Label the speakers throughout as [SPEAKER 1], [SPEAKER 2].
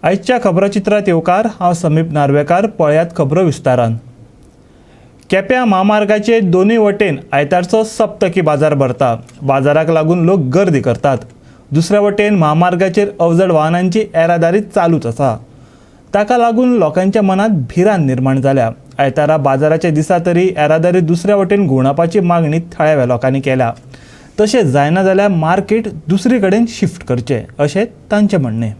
[SPEAKER 1] आयच्या खबराचित्रात येवकार. हांव समीप नार्वेकार. पळयात खबरो विस्तारान. केप्यां म्हामार्गाचे दोनूय वटेन आयतारचो सप्तकी बाजार भरता. बाजाराक लागून लोक गर्दी करतात. दुसऱ्या वटेन म्हामार्गाचेर अवजड वाहनांची येरादारी चालूच आसा. ताका लागून लोकांच्या मनात भिरांत निर्माण जाल्या. आयतारा बाजाराच्या दिसा तरी येरादारी दुसऱ्या वटेन घुंवडावपाची मागणी थळाव्या लोकांनी केल्या. तशें जायना जाल्यार मार्केट दुसरी कडेन शिफ्ट करचें अशें तांचें म्हणणें.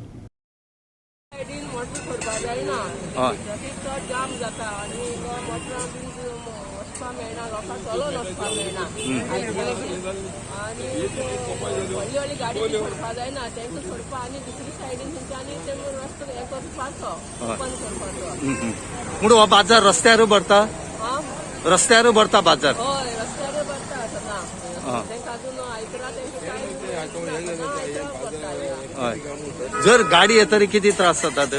[SPEAKER 2] सायडीन मोटर सोडपा जायना.
[SPEAKER 3] हय.
[SPEAKER 2] ट्राफीक चड जाम जाता आनी मोटरां बीन वचपा मेळना, लोकांक चलोन वचपा मेळना. आनी व्हडली व्हडली गाडी बी सोडपा जायना. तांकां सोडपा आनी दुसरी सायडीन तेंच्यांनी ते रस्तो हें करपाचो, ओपन करपाचो.
[SPEAKER 3] म्हूण हो बाजार रस्त्यार भरता?
[SPEAKER 2] हा.
[SPEAKER 3] रस्त्यार भरता बाजार?
[SPEAKER 2] हय, रस्त्यार भरता सदां.
[SPEAKER 3] हा.
[SPEAKER 2] तांकां अजून आयकरा तांकां कांय ना, आयकरा भरता.
[SPEAKER 3] हय, जर गाडी येतरी किती त्रास जातात?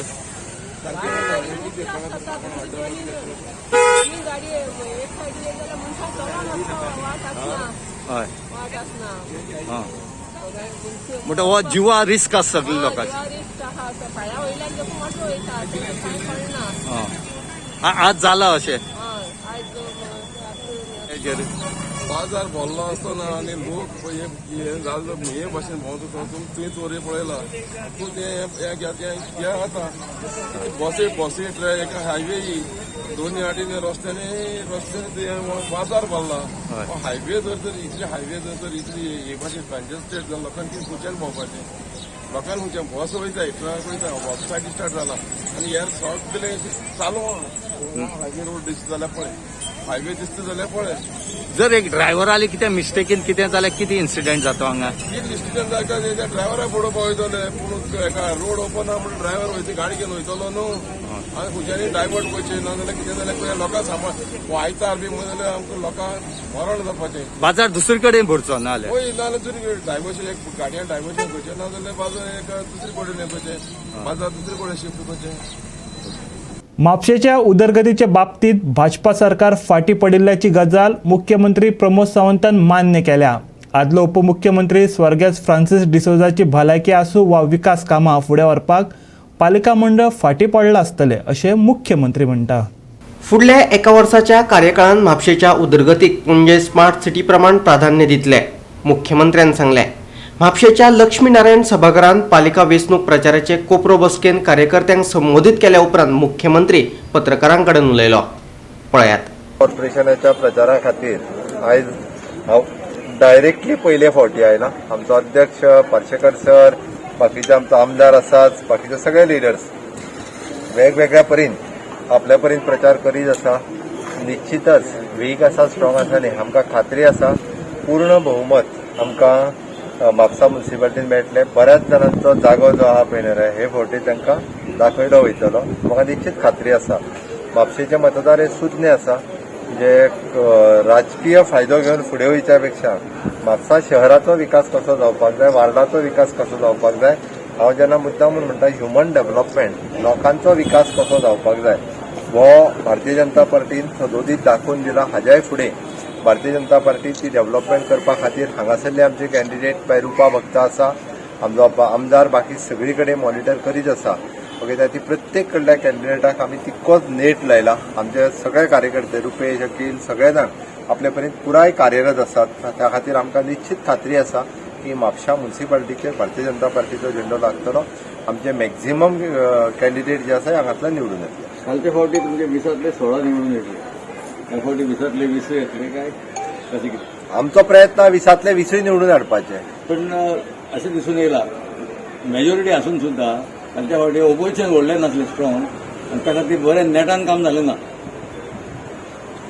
[SPEAKER 2] खूब त्रास जाता. दोनी गाडी एक सायडीन येयली जाल्यार मनशां चलोन वचपा वाट आसना. वाट आसना.
[SPEAKER 3] हा, म्हणटा हो जिवा रिस्क आसा सगळ्या लोकांची.
[SPEAKER 2] रिस्क आहा. पांया वयल्यान लोक मोटो वयता, तांकां कांय कळना.
[SPEAKER 3] हा. आज जाला अशें?
[SPEAKER 2] हय, आयज
[SPEAKER 3] हेजेर.
[SPEAKER 4] बाजार भरलो आसतना आनी लोक पळय हे जाल्लो हे भाशेन भोंवता तो तुमी तुवें चोरये पळयला. तूं तें हें आतां बसी बसी एका हायवे ही दोनी वाटेन रस्त्यानी रस्त्यानी ते बाजार भरला. हायवे जर तर इतली हायवे जर तर इतली हे भाशेन कंजेस्टेड जाल्यार लोकांक कितें खंयच्यान भोंवपाचें? लोकांक खंयच्यान बस वयता, ट्रक वयता, बस सायड स्टार्ट जाला आनी हेर सगळे चालू हायवे रोड दिसता जाल्यार पळय, हायवे दिसता जाल्यार पळय.
[SPEAKER 3] जर एक ड्रायव्हर आले कितें मिस्टेकीन कितें जाल्यार कितें इन्सिडेंट जाता हांगा?
[SPEAKER 4] कितें इन्सिडंट जाता, त्या ड्रायव्हराक बडोवपा वयतले. पूण एका रोड ओपन आहा म्हणून ड्रायव्हर वयता, गाडी घेवन वयतलो न्हू. आनी खंयच्यानी डायवर्ट करचें ना जाल्यार कितें जाल्यार पळय लोकांक सांबाळ. आयतार बी म्हणून जाल्यार आमकां लोकांक मरण जावपाचें.
[SPEAKER 3] बाजार दुसरी कडेन भरचो ना जाल्यार?
[SPEAKER 4] वय, ना जाल्यार दुसरी डायवर्शन, एक गाडयेन डायवर्शन करचें, ना जाल्यार बाजार एक दुसरी कडेन हें करचें, बाजार दुसरी कडेन शिफ्ट करचें.
[SPEAKER 1] म्हापशेच्या उदरगतीचे बाबतीत भाजपा सरकार फाटीं पडिल्ल्याची गजाल मुख्यमंत्री प्रमोद सावंतान मान्य केल्या. आदलो उपमुख्यमंत्री स्वर्गेस्त फ्रांसीस डिसोजाची भलायकी आसूं वा विकास कामां फुडें व्हरपाक पालिका मंडळ फाटीं पडलां आसतलें अशें मुख्यमंत्री म्हणटा.
[SPEAKER 5] फुडल्या एका वर्साच्या कार्यकाळात म्हापशेच्या उदरगतीक पणजे स्मार्ट सिटी प्रमाण प्राधान्य दितले, मुख्यमंत्र्यान सांगलें. म्हापशेच्या लक्ष्मी नारायण सभाघरांत पालिका वेंचणूक प्रचाराचे कोपरो बसकेन कार्यकर्त्यांक संबोधीत केल्या उपरांत मुख्यमंत्री पत्रकारां कडेन उलयलो. पळयात.
[SPEAKER 6] कॉर्पोरेशनाच्या प्रचारा खातीर आयज हांव डायरेक्टली पयले फावटी आयला. आमचो अध्यक्ष पार्शेकर सर, बाकीचे आमचो आमदार आसाच, बाकीचे सगळे लिडर्स वेगवेगळ्या परीन आपल्या परीन प्रचार करीत आसा. निश्चितच वीक आसा, स्ट्रॉंग आसा न्ही, आमकां खात्री आसा पूर्ण बहुमत आमकां म्हापसा मुन्सिपालिटीन मेळटलें. बऱ्याच जाणांचो जागो जो आहा पळय न्ही रे, हे फावटी तांकां दाखयलो वयतलो. म्हाका निश्चित खात्री आसा म्हापशेचे मतदार हे सुज्ञ आसा, जे राजकीय फायदो घेवन फुडें वयच्या पेक्षा म्हापसा शहराचो विकास कसो जावपाक जाय, वार्डाचो विकास कसो जावपाक जाय. हांव जेन्ना मुद्दाम म्हणून म्हणटा ह्युमन डेव्हलपमेंट, लोकांचो विकास कसो जावपाक जाय, हो भारतीय जनता पार्टीन सदोदीत दाखोवन दिला. हाज्याय फुडें भारतीय जनता पार्टी ती डेव्हलपमेंट करपा खातीर हांगासरले आमचे कॅन्डिडेट बाय रुपा भक्त आसा, आमचो आमदार, बाकी सगळी कडेन मॉनिटर करीत आसा. ओके, त्या ती प्रत्येक कडल्या कॅन्डिडेटाक आमी तितकोच नेट लायला. आमचे सगळे कार्यकर्ते रुपेश, अकील, सगळे जाण आपले परीन पुराय कार्यरत आसात. त्या खातीर आमकां निश्चित खात्री आसा की म्हापशा मुन्सिपालिटीचेर भारतीय जनता पार्टीचो झेंडो लागतलो. आमचे मॅक्झिमम कॅन्डिडेट जे आसा हांगांतल्यान निवडून येतले.
[SPEAKER 7] कालच्या फावटी तुमचे 20तांतले 16 निवडून येतले, ह्या फावटी 20तांतले 20 येतले काय कशें कितें?
[SPEAKER 6] आमचो प्रयत्न 20तांतले 20ूय निवडून हाडपाचे.
[SPEAKER 7] पण अशें दिसून येयला, मेजॉरिटी आसून सुद्दां कालच्या फावटी ओपोजिशन व्हडलें नासलें स्ट्रॉंग आनी त्या खातीर बरें नेटान काम जालें ना.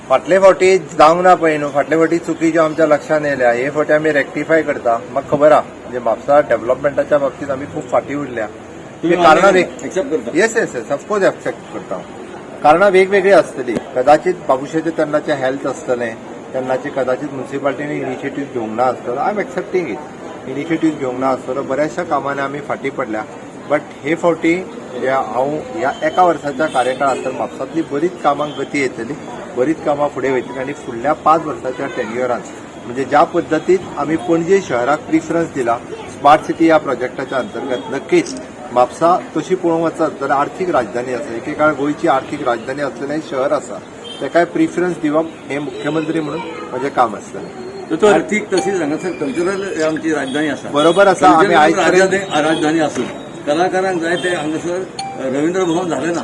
[SPEAKER 6] फाटले फावटी जावंक ना पळय न्हू, फाटले फावटी चुकी ज्यो आमच्या लक्षात येयल्या, हे फावटी आमी रेक्टिफाय करता. म्हाका खबर आहा, म्हणजे म्हापसा डेव्हलपमेंटाच्या बाबतीत आमी खूब फाटीं उरल्या.
[SPEAKER 7] तुमी
[SPEAKER 6] कारणां वेग
[SPEAKER 7] एक्सेप्ट करता?
[SPEAKER 6] Yes, of course accept करता हांव. कारणां वेगवेगळी आसतली. कदाचित बाबुशाचें तेन्नाचें हेल्थ आसतलें, तेन्नाचे कदाचित मुन्सिपालिटीने इनिशिएटीव घेवंक ना आसतलो. I am accepting it. Initiative घेवंक ना आसतलो, बऱ्याचशा कामांनी आमी फाटीं पडल्या. बट हे फावटी म्हणजे हांव ह्या एका वर्साच्या कार्यकाळांत तर म्हापसांतली बरीच कामांक गती येतली, बरीच कामां फुडें वयतली आनी फुडल्या 5 वर्साच्या टेन्युअरान म्हणजे ज्या पद्दतीन आमी पणजे शहराक प्रिफरन्स दिला स्मार्ट सिटी ह्या प्रोजेक्टाच्या अंतर्गत, नक्कीच म्हापसा तशी पळोवंक वचत जाल्यार आर्थीक राजधानी आसा. एकेकाळ गोंयची आर्थीक राजधानी आसलेलें शहर आसा, तेकाय प्रिफरन्स दिवप हें मुख्यमंत्री म्हणून म्हजें काम आसतलें.
[SPEAKER 7] आर्थीक तशीच हांगासर कल्चरल आमची राजधानी आसा.
[SPEAKER 6] बरोबर आसा. आमी
[SPEAKER 7] Cultural
[SPEAKER 6] आयज
[SPEAKER 7] राजधानी आसून कलाकारांक जाय ते हांगासर रवींद्र भवन झालें ना.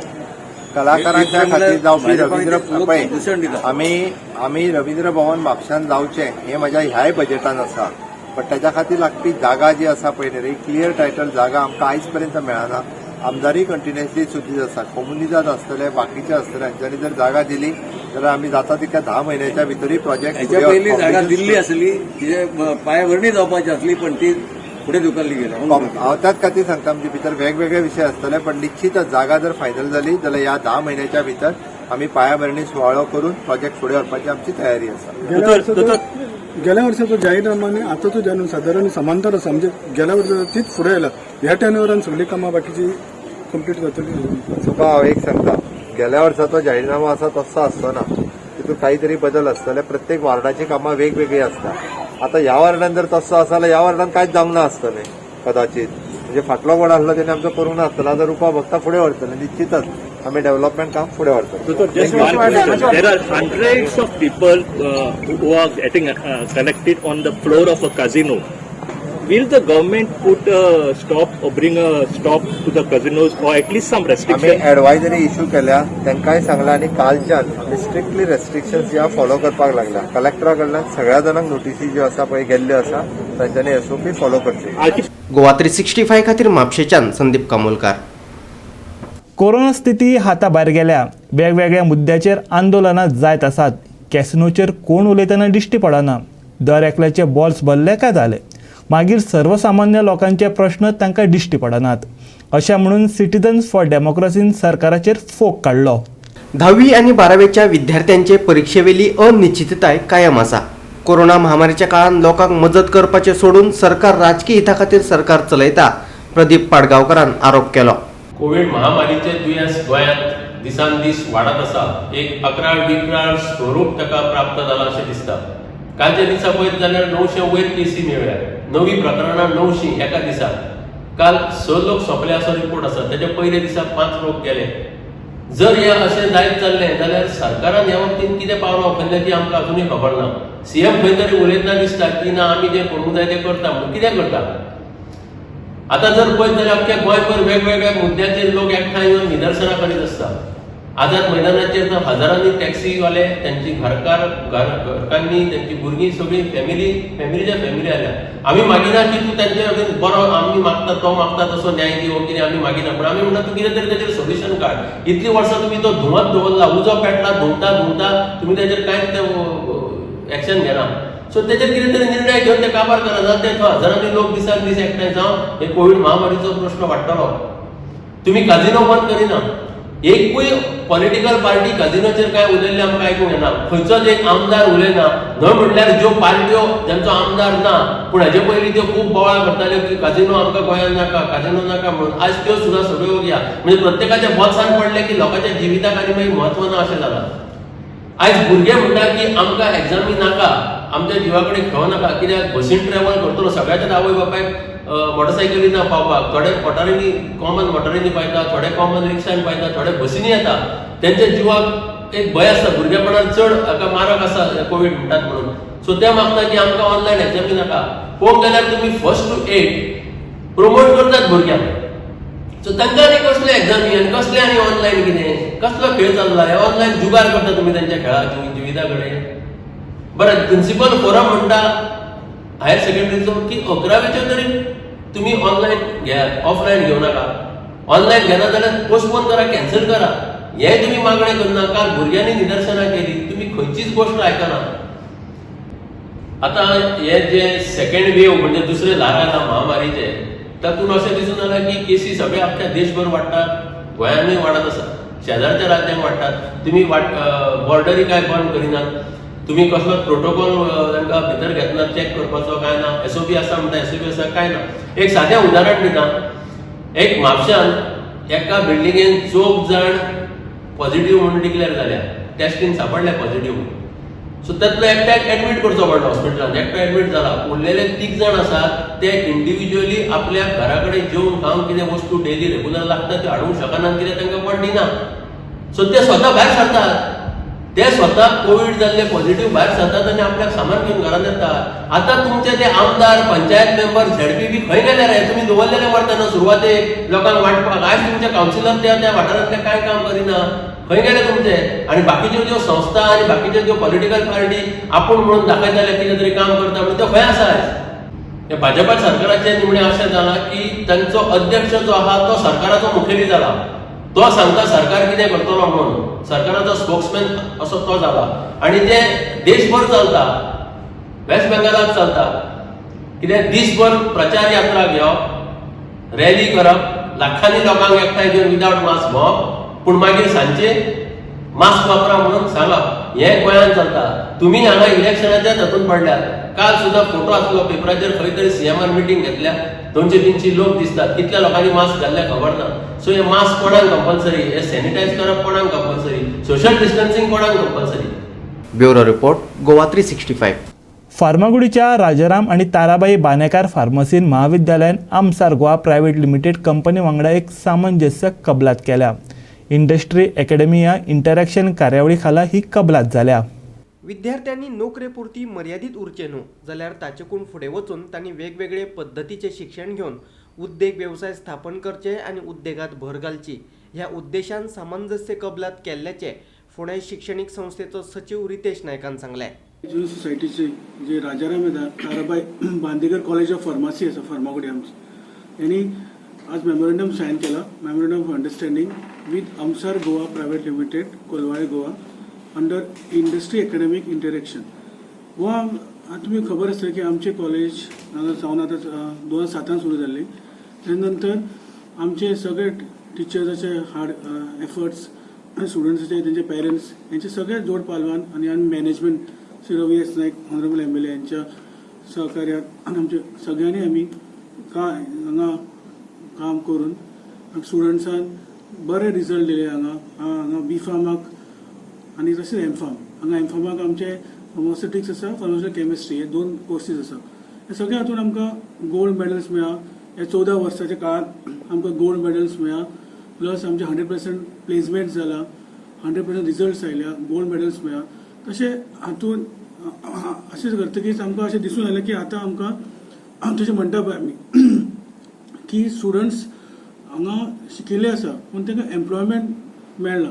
[SPEAKER 6] कलाकारांच्या खातीर जावपी रवींद्र
[SPEAKER 7] लोक
[SPEAKER 6] पळय
[SPEAKER 7] दुशण दिता.
[SPEAKER 6] आमी आमी रवींद्र भवन म्हापशान जावचें हें म्हज्या ह्याय बजेटान आसा, पण ताच्या खातीर लागपी जागा जी आसा पळय न्ही, क्लियर टायटल जागा आमकां आयज पर्यंत मेळना. आमदारय कंटिन्युअसली सुदीत आसा. कोमुनिदाद आसतले, बाकीचे आसतले, हांच्यांनी जर जागा दिली जाल्यार आमी जाता तितक्या 10 म्हयन्याच्या भितरूय प्रोजेक्ट
[SPEAKER 7] हेच्या पयलीं जागा दिल्ली आसली, तिजे पायाभरणी जावपाची आसली, पण ती फुडें धुकल्ली गेली.
[SPEAKER 6] हांव त्याच खातीर सांगता, म्हणजे भितर वेगवेगळे विशय आसतले, पण निश्चितच जागा जर फायनल जाली जाल्यार ह्या 10 म्हयन्याच्या भितर आमी पायाभरणी सुवाळो करून प्रोजेक्ट फुडें व्हरपाची आमची तयारी आसा.
[SPEAKER 8] गेल्या वर्साचो जाहीरनामा आनी आतांचो जाहीरनामा सादारण समांतर आसा, म्हणजे गेल्या वर्सा तीच फुडें आयला. ह्या टेनवरान सगळीं कामां बाकीची कंप्लीट जातली?
[SPEAKER 6] तुका हांव एक सांगता, गेल्या वर्साचो जाहीरनामो आसा तसो आसचो ना, तितून काही तरी बदल आसतले. प्रत्येक वार्डाची कामां वेगवेगळी आसता. आतां ह्या वार्डान जर तसो आसा जाल्यार ह्या वार्डान कांयच जावंक ना आसतलें कदाचित, म्हणजे फाटलो कोण आसलो तेणे आमचो करूंक नासतलो. आतां रुपा भक्ता फुडें व्हरतले, निश्चितच आमी डेव्हलपमेंट काम फुडें व्हरतले.
[SPEAKER 9] Just one question. There are hundreds of people who are getting collected on the floor of a casino. Will the government put a stop or bring a stop to the casinos or at least some
[SPEAKER 6] आमी
[SPEAKER 9] restriction?
[SPEAKER 6] Advisory issue केल्या, तांकांय सांगला आनी कालच्यान आमी strictly restrictions जे follow करपाक लागल्या. कलेक्टरा कडल्यान सगळ्या जाणांक नोटीसी ज्यो आसा पळय गेल्ल्यो आसा, तांच्यांनी एसओपी फॉलो करची.
[SPEAKER 5] गोवा 365 खातीर म्हापशेच्यान संदीप कामोलकार.
[SPEAKER 1] कोरोना स्थिती हाता भायर गेल्या. वेगवेगळ्या मुद्द्याचेर आंदोलनां जायत आसात. कॅसिनोचेर कोण उलयतना दिश्टी पडना. दर एकल्याचे बॉल्स भरले काय जाले, मागीर सर्वसामान्य लोकांचे प्रश्न तांकां दिश्टी पडनात. अशें म्हणून सिटीजन्स फॉर डेमोक्रसीन सरकाराचेर फोग काडलो.
[SPEAKER 5] 10वी आनी 12वेच्या विद्यार्थ्यांचे परिक्षेवेली अनिश्चितताय कायम आसा. कोरोना महामारीच्या काळात लोकांक मजत करपाचे सोडून सरकार राजकीय हिता खातीर सरकार चलयता, प्रदीप पाडगांवकरान आरोप केलो.
[SPEAKER 10] कोवीड महामारीचे दुयेंस गोंयांत दिसान दीस वाडत आसा. एक अकराळ विकराळ स्वरूप ताका प्राप्त जाला अशें दिसता. कालच्या दिसा पळयत जाल्यार 900 वयर केसी मेळ्ळ्या, नवी प्रकरणां 900 एका दिसा. काल 6 लोक सोंपले असो रिपोर्ट आसा, तेच्या पयल्या दिसा 5 लोक गेले. जर हे अशें जायत चल्लें जाल्यार सरकारान ह्या बाबतींत कितें पावलां उखल्ल्या ती आमकां अजुनूय खबर ना. सीएम खंय तरी उलयतना दिसता की ना आमी जें करूंक जाय तें करता, म्हूण कितें करता? आतां जर पळयत जाल्यार अख्ख्या गोंयभर वेगवेगळ्या मुद्द्याचेर लोक एकठांय येवन निदर्शनां करीत आसता. आझाद मैदानाचेर तर हजारांनी टॅक्सीवाले, त्यांची घरकार, घरकान्नी, त्यांची भुरगीं, सगळीं फॅमिलीच्या फॅमिली आल्या. आमी मागिना की तूं तांचे वटेन बरो, आमी मागता तो मागता तसो न्याय दी वो कितें आमी मागिना, पूण आमी म्हणटा तूं कितें तरी ताचेर सोल्युशन काड. इतलीं वर्सां तुमी तो धुंवत दवरला, उजो पेटला, धुंवता धुंवता तुमी ताचेर कांयच एक्शन घेना. सो तेचेर कितें तरी निर्णय घेवन ते काबार करा, जाल्यार ते थंय हजारांनी लोक दिसान दीस एकठांय जावन हे कोवीड महामारीचो प्रश्न वाडटलो. तुमी काजिनो बंद करिना, एकूय पॉलिटिकल पार्टी काजिनोचेर काय उलयल्लें आमकां आयकूंक येना. खंयचोच एक आमदार उलयना. न्हय म्हणल्यार ज्यो पार्ट्यो जांचो आमदार ना, पूण हाजे पयलीं त्यो खूब बोवाळ करताल्यो की काजिनो आमकां गोंयांत नाका, काजिनो नाका म्हणून. आज त्यो सुद्दां सगळ्यो या म्हणजे प्रत्येकाच्या बोल्सान पडलें की लोकांच्या जिविताक आनी मागीर म्हत्व ना अशें जालां. आयज भुरगे म्हणटा की आमकां एग्जामी नाका, आमच्या जिवा कडेन खेळो नाका, कित्याक बसीन ट्रॅवल करतलो सगळ्याच्याच आवय बापायक मोटरसायकली ना पावपाक. थोडे मोटारींनी, कॉमन मोटारींनी पायता, थोडे कॉमन रिक्षान पायता, थोडे बसींनी येता. तेंच्या जिवाक एक भंय आसता, भुरगेपणान चड हाका मारक आसा कोवीड म्हणटात म्हणून. सो ते मागता की आमकां ऑनलायन एग्जामी नाका. पळोवंक गेल्यार तुमी 1st to 8 promote करतात भुरग्यांक. सो तांकां आनी कसले एग्जामी आनी कसले आनी ऑनलायन कितें कसलो खेळ चल्ला? हे ऑनलायन जुगार करता तुमी तेंच्या खेळा जिविता कडेन. बरें, प्रिन्सिपल फोरम म्हणटा हायर सेकंडरीचो की 11वेच्यो तरी तुमी ऑनलायन घेयात, ऑफलायन घेवं नाका. ऑनलायन घेना जाल्यार पोस्टपोन करा, कॅन्सल करा. हे तुमी मागणें करना. काल भुरग्यांनी निदर्शनां केली, तुमी खंयचीच गोश्ट आयकना. आतां हे जे सेकंड वेव म्हणजे दुसरे ल्हार आयला महामारीचे, तातूंत अशें दिसून आयलां की केसी सगळे अख्ख्या देशभर वाडटात, गोंयांनूय वाडत आसा, शेजारच्या राज्यांक वाडटात. तुमी बॉर्डरी काय बंद करिनात, तुमी कसलोच प्रोटोकॉल तांकां भितर घेतना चॅक करपाचो काय ना. एसओपी आसा म्हणटा, एसओपी आसा काय ना. एक सादें उदाहरण दिता, एक म्हापशान एका बिल्डिंगेन 4 जाण पॉझिटिव्ह म्हणून डिक्लेअर जाल्या, टेस्टीन सापडले पॉझिटिव्ह. सो त्यातलो एकट्याक एडमीट करचो पडलो हॉस्पिटलान, एकटो एडमीट जाला. उरलेले तीग जाण आसात ते इंडिव्हिज्युअली आपल्या घरा कडेन जेवन खावन कितें वस्तू डेली रेगुलर लागता त्यो हाडूंक शकनात, कित्याक तांकां कोण दिना. सो ते स्वता भायर सरतात, ते स्वता कोवीड जाल्ले पॉझिटिव्ह भायर सरतात आनी आपल्याक सामान घेवन घरांत येतात. आतां तुमचे ते आमदार, पंचायत मेंबर, झेडपी बी खंय गेले रे? तुमी दवरलेले मरता न्हू सुरवातेक लोकांक वांटपाक. आयज तुमचे कावन्सिलर त्या त्या वाठारांतले कांय काम करिना. खंय गेले तुमचे? आनी बाकीच्यो ज्यो संस्था आनी बाकीच्यो ज्यो पॉलिटिकल पार्टी आपूण म्हणून दाखयताले कितें तरी काम करता म्हणून, त्यो खंय आसा आयज? हे भाजपा सरकाराचें निमणें अशें जालां की तांचो अध्यक्ष जो आहा तो सरकाराचो मुखेली जाला. तो सांगता सरकार कितें करतलो म्हणून. सरकाराचो स्पोक्समॅन असो तो जाला आनी ते देशभर चलता, वेस्ट बेंगालाक चलता. कितें दीसभर प्रचार यात्रा घेवप, रॅली करप, लाखांनी लोकांक एकठांय घेवन विदावट मास्क भोंवप, पूण मागीर सांजचे मास्क वापरा म्हणून सांगप, हें गोंयांत चलता. तुमी हांगा इलेक्शनाच्या तातूंत पडल्यात. काल सुद्दां फोटो आसलो पेपराचेर, खंय तरी सीएमान मिटींग घेतल्या, 200-300 लोक दिसतात. कितल्या लोकांनी मास्क घाल्ले खबर ना. सो हे मास्क कोणाक कंपल्सरी? हे सॅनिटायज करप कोणाक कंपल्सरी? सोशल डिस्टन्सिंग कोणाक compulsory?
[SPEAKER 5] Bureau report, Goa 365.
[SPEAKER 1] फार्मागुडीच्या राजाराम आनी ताराबाई बानेकार फार्मसी महाविद्यालयान Amsar Goa private limited company वांगडा एक सामंजस्य कबलात केल्या. इंडस्ट्री अकॅडमिया इंटरॅक्शन कार्यावळी खाला ही कबलात जाल्या.
[SPEAKER 5] विद्यार्थ्यांनी नोकरे पुरती मर्यादीत उरचें न्हू, जाल्यार ताचेकून फुडें वचून तांणी वेगवेगळे पद्दतीचें शिक्षण घेवन उद्देग वेवसाय स्थापन करचे आनी उद्देगांत भर घालची ह्या उद्देशान सामंजस्य कबलात केल्ल्याचें फोंडें शिक्षणीक संस्थेचो सचीव रितेश नायकान सांगलें.
[SPEAKER 8] जुन सोसायटीचे जे Rajaram Tarabai Bandekar college of pharmacy आसा फार्मागुडी आमची, यांनी आज मेमोरेंडम सायन केला, memorandum of understanding with Amsar Goa Private Limited, Colvale, Goa, under industry academic interaction. Goa तुमी खबर आसतलें की आमचे कॉलेज हांगा जावन आतां 2007 सुरू जाल्ली. तेजे नंतर आमचे सगळे टिचर्साचे हार्ड एफर्ट्स, स्टुडंट्साचे, तेंचे पेरंट्स यांचे सगळे जोड पालवान आनी आमी management Shri Ravi S Naik, honourable MLA यांच्या सहकार्यात आनी आमच्या सगळ्यांनी आमी काय हांगा काम करून स्टुडंट्सान बरे रिजल्ट दिले. हांगा हांगा बी फार्माक आनी तशेंच एम फार्म, हांगा एम फार्माक आमचे फार्मास्युटिक्स आसा, फार्मास्युटिकल केमिस्ट्री हे दोन कोर्सीस आसा. हे सगळे हातून आमकां गोल्ड मेडल्स मेळ्ळा. ह्या 14 वर्साच्या काळात आमकां गोल्ड मेडल्स मेळ्ळा, प्लस आमचे 100% प्लेसमेंट जाला, 100% रिजल्ट्स आयल्या, गोल्ड मेडल्स मेळ्ळा. तशें हातून अशें करतकीच आमकां अशें दिसून आयलें की आतां आमकां तशें म्हणटा पळय आमी की स्टुडंट्स हांगा शिकिल्ले आसा पूण तांकां एम्प्लॉयमेंट मेळना.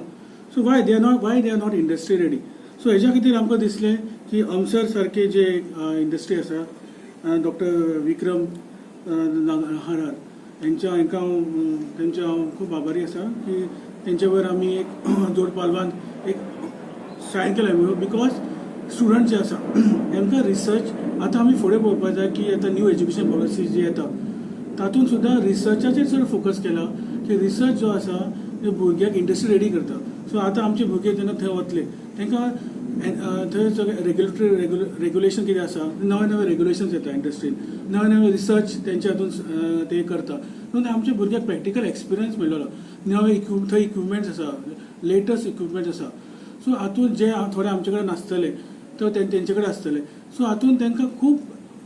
[SPEAKER 8] So why they are not industry ready? So हेज्या खातीर आमकां दिसलें की अमसर सारके जे इंडस्ट्री आसा, डॉक्टर विक्रम हरार हेंच्या हांकां हांव तेंचे हांव खूब आभारी आसा की तेंचे वयर आमी एक जोड पालवान एक सायन केलें, because student जे आसा तेंकां रिसर्च आतां आमी फुडें पळोवपाक जाय की आतां न्यू एज्युकेशन पॉलिसी जी येता तातूंत सुद्दां रिसर्चाचेर चड फोकस केला की रिसर्च जो आसा ते भुरग्याक इंडस्ट्री रेडी करता. सो आतां आमचे भुरगे जेन्ना थंय वतले तांकां थंय सगळे रेग्युलेटरी रेग्युलेशन कितें आसा, नवे नवे रेग्युलेशन्स येता इंडस्ट्रीन, नवे नवे रिसर्च तेंच्या हातून ते करता. म्हणून आमच्या भुरग्याक प्रॅक्टिकल एक्सपिरियन्स मेळटलो. नवे थंय इक्विपमेंट्स आसा, लेटस्ट इक्विपमेंट्स आसा. सो हातूंत जे थोडे आमचे कडेन नासतले तर तेंचे कडेन आसतले. सो हातूंत तांकां खूब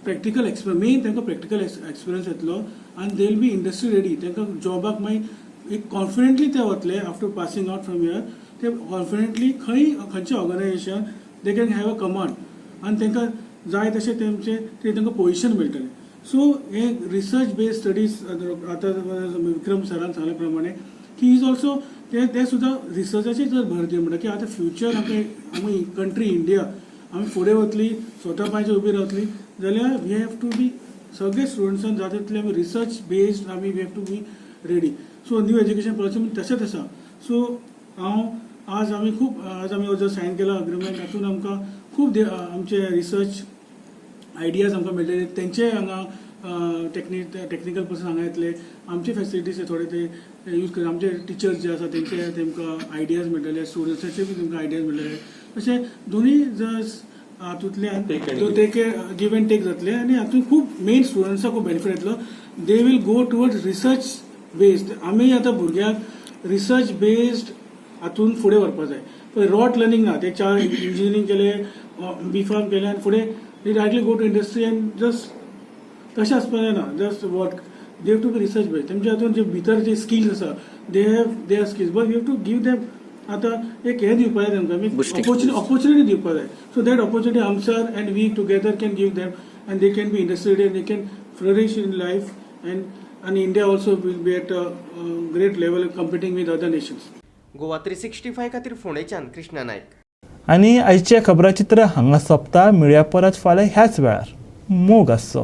[SPEAKER 8] प्रॅक्टिकल एक्सपिरियन्स, मेन तांकां प्रॅक्टिकल एक्सपिरियन्स येतलो आनी they will be industry ready. तांकां जॉबाक मागीर एक कॉन्फिडंटली ते वतले. After passing out from here ते कॉन्फिडंटली खंय खंयचे organization they can have a command आनी तांकां जाय तशें तेमचे ते तांकां पोजिशन मेळटलें. सो हे रिसर्च बेस्ड स्टडीज आतां विक्रम सरान सांगल्या प्रमाणे की is also ते ते सुद्दां रिसर्चाचेर जर भर दी म्हणटा की आतां फ्युचर आमकां आमी कंट्री इंडिया आमी फुडें वतली, स्वता पांयाचेर उबी रावतली जाल्यार we have to be सगळे स्टुडंट्सान जाता तितले आमी रिसर्च बेस्ड आमी we have to be ready. So new education policy तशेंच आसा. सो हांव आज आमी खूब आज आमी जो सायन केला अग्रीमेंट हातून आमकां खूब आमचे रिसर्च आयडियाज आमकां मेळटले. तेंचे हांगा टॅक्निकल पर्सन हांगा येतले, आमचे फेसिलिटीज थोडे ते यूज करता. आमचे टिचर्स जे आसा तेंचे तेमकां आयडियाज मेळटले, स्टुडंट्साचे बी तेमकां आयडियाज मेळटले. तशें दोनूय जर हातूंतल्यान take give and take जातले आनी हातूंत खूब मेन स्टुडंट्साक खूब बेनिफीट येतलो. They will go towards research based. आमी आतां भुरग्यांक रिसर्च बेस्ड हातून फुडें व्हरपाक जाय. पळय, रॉट लर्निंग ना. ते चार इंजिनियरींग केले, बी फार्म केलें आनी फुडें they directly go to industry and just तशें आसपाक जायना. Just what they have to be research based. तेमच्या हातून जे भितर जे स्किल्स आसा, they have their skills, but you have to give them आतां एक हें दिवपाक जाय तेमकां ऑपॉर्च्युनिटी दिवपाक जाय, so that opportunity AMSAR and we together can give them and they can be industry and they can flourish in life and India also will be at a great level competing with other nations.
[SPEAKER 5] Goa 365 खातीर फोंडेच्यान कृष्णा नायक.
[SPEAKER 1] आनी आयचें खबराचित्र हांगा सोंपता. मेळया परत फाल्यां ह्याच वेळार. मोग आसचो.